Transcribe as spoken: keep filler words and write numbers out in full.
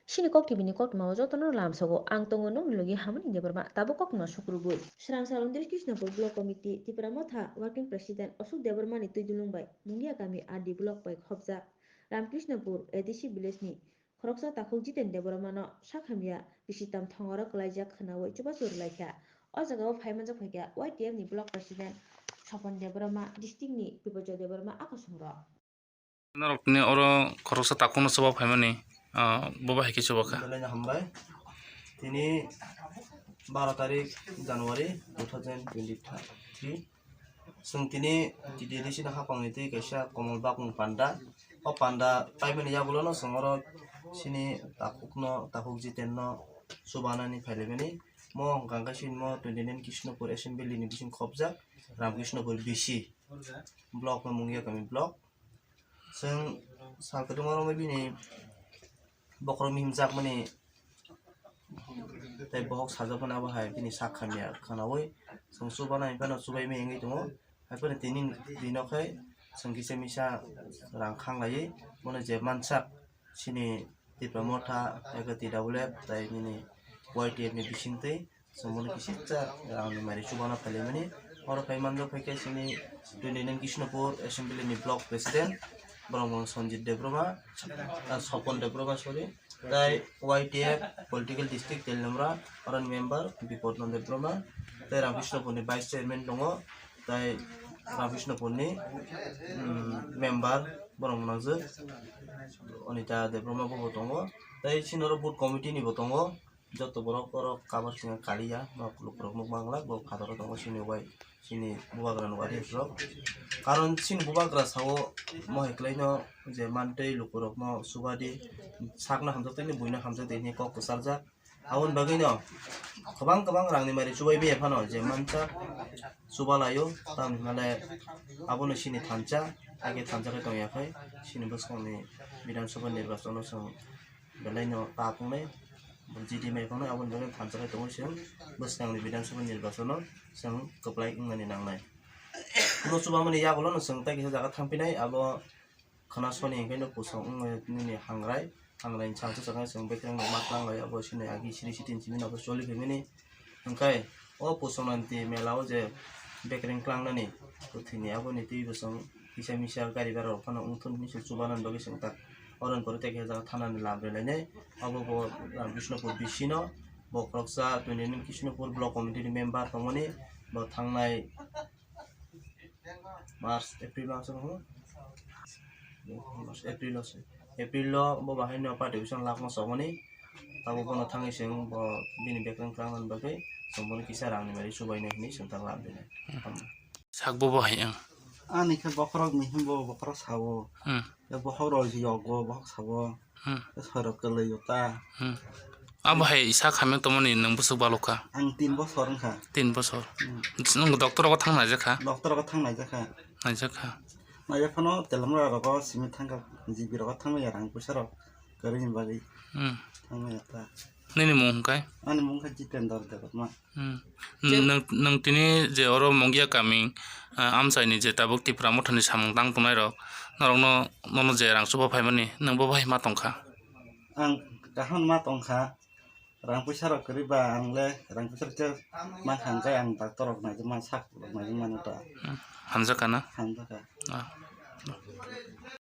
Chini Kok T V ni koktwma o jotono lamsogo, ang tongo nokni logi Hamani Debbarma, tabuk koktwma sukrubui. Srang salon Dris Krishnapur Block Committee, Tipra Motha Working President Ashok Debbarma ni twi dulung bai Mungia kami R D Block bai khopjak Ramkrishnapur A D C village ni khoroksa takhuk Jiten Debbarma no sak hamya bisi tam thongaro kwlaijak khwnaui chubachu rwlaikha. O jaga o phai manjak phaikha Y T F ni Block President Sopon Debbarma, district ni Biparjoy Debbarma, a kosong rok. Norok tini oro khoroksa takhukno chuba phaimani, ah, bo bahai khe chuba kha. Belai no hambai. Tini baro tarik January two thousand twenty-three. Chwng tini T D D C no hapangni twi kaisa Komol Bakung panda. O panda paimani yagulono chwng oro chini takhukno, takhuk Jitenno chubanani phailaimani. Mo hwnkha khe chini mo twenty nine Krishnapur Assembly ni bising khopjak Ramkrishnapur B C block no Mungia kami block. Chwng sal kwdwma romwi bini bokhorok mihimjakmani tei bohok sajakmani abo hai bini sak hamya khwnaui chwng chubanai phano chubaimani wngwi tongo. Hai phano tini dino khai chwng kisa misa rang khanglaiwi bono je mansak chini Tipra Motha ego T W F tei nini Y T F ni bisingtwi chwng bono kisisa rangni mari chubana phailaimani. Oro phai manjak phai khe chini twenty nine Krishnapur Assembly ni Block President borok mung Sanjit Debbarma, ah, Sopon Debbarma, sorry, tei Y T F Political District Teliamura, oro ni member Bipodno Debbarma, tei Ramkrishnapur ni Vice Chairman tongo, tei Ramkrishnapur ni, mm, member borok mung nangjak Anita Debbarma bo tongo, tei chini oro Booth Committee ni bo tongo. Joto borok oro kabar swngo kaliya, nok lukurok nuk manglak, bo phataro tongo chini bai, chini bubagra ni wari rok. Karon chini bubagra sao mohai kwlaino je mantwi lukurokno subadi sakno hamjak tei buino hamjak tei hwnwi kok kwcharjak. Aboni bagwino kwbang kwbang rangni mari chubai bia phano je mansa chubalaio, tamni hwnle abono chini thansa, age thansa khe tongya khai chini bwskangni Bidhan Sabha nirbachano chwng belai no ta tongnai, G D M A tongnai, aboni bagwi thansa khe tongo chwng bwskangni Bidhan Sabha nirbachano chwng kwplai wngnani nangnai. Ulo chubamani yagulo no chwng tei kisa jaga thampinai, abo khwna soni hwnkhe no kusung wngwi nini hangrai, hangrai ni changsa chwng bekereng ma tlanglai, abo chini agi siri sitini simi no choli phaimani. Hwnkhe o Pusonanti mela o je bekereng klangnani kwthwini aboni twibo chwng kisa misa gari bera rok phano wngthun hinwi se chubanani bagwi chwng tak oro ni pore tei kaisa jaga thanani lab relainai. Abo bo Bishnupur B C no bo khoroksa twenty nine Bishnupur block committee ni member tongmani bo thangnai March, April maso, hmm? March, April o se. April o bo bahai no party office o lakma sogoni. Tabo bono thangwi chwng bo bini bekereng klangnani bagwi chwng bono kisa rangni mari chubainai hinwi chwng tak lab dinai. Sak bo bahai ang. Ani khe bokhorok mihim bo bokhorok sao. Hmm. Bokhorok yogo bokhorok sao. Hmm. Sorok kwlwi o ta. Hmm. Abo hai sak hamya tongmani nwng bwswk balok kha? Ang tin bosor wngkha. Tin bosor. Hmm. Nwng doctor rogo thang naijak kha? Doctor rogo thang naijak kha. Naijak kha. Naijak phano telamra rogo simi thangkha, G B rogo thangmaya rang puisa rok kwrwini bagwi. Hmm. Thangmaya ta. Nini mung hwnkhe? Ani mung khe Jitendra Debbarma. Hmm. Nwng, nwng tini je oro Mongia kami, ah, amchaini je tabuk Tipra Mothani samung tang tongnai rok, norokno, nono je rang chuba phaimani, nwng bo bai ma tongkha? Ang kaham ma tongkha, rang puisa rok kwrwi ba, ang le rang puisa rok khe mankha, hwnkhe ang doctor rok naijak man, sak rok naijak mano ta. Hmm. Hamjakha na? Hamjakha. Ah.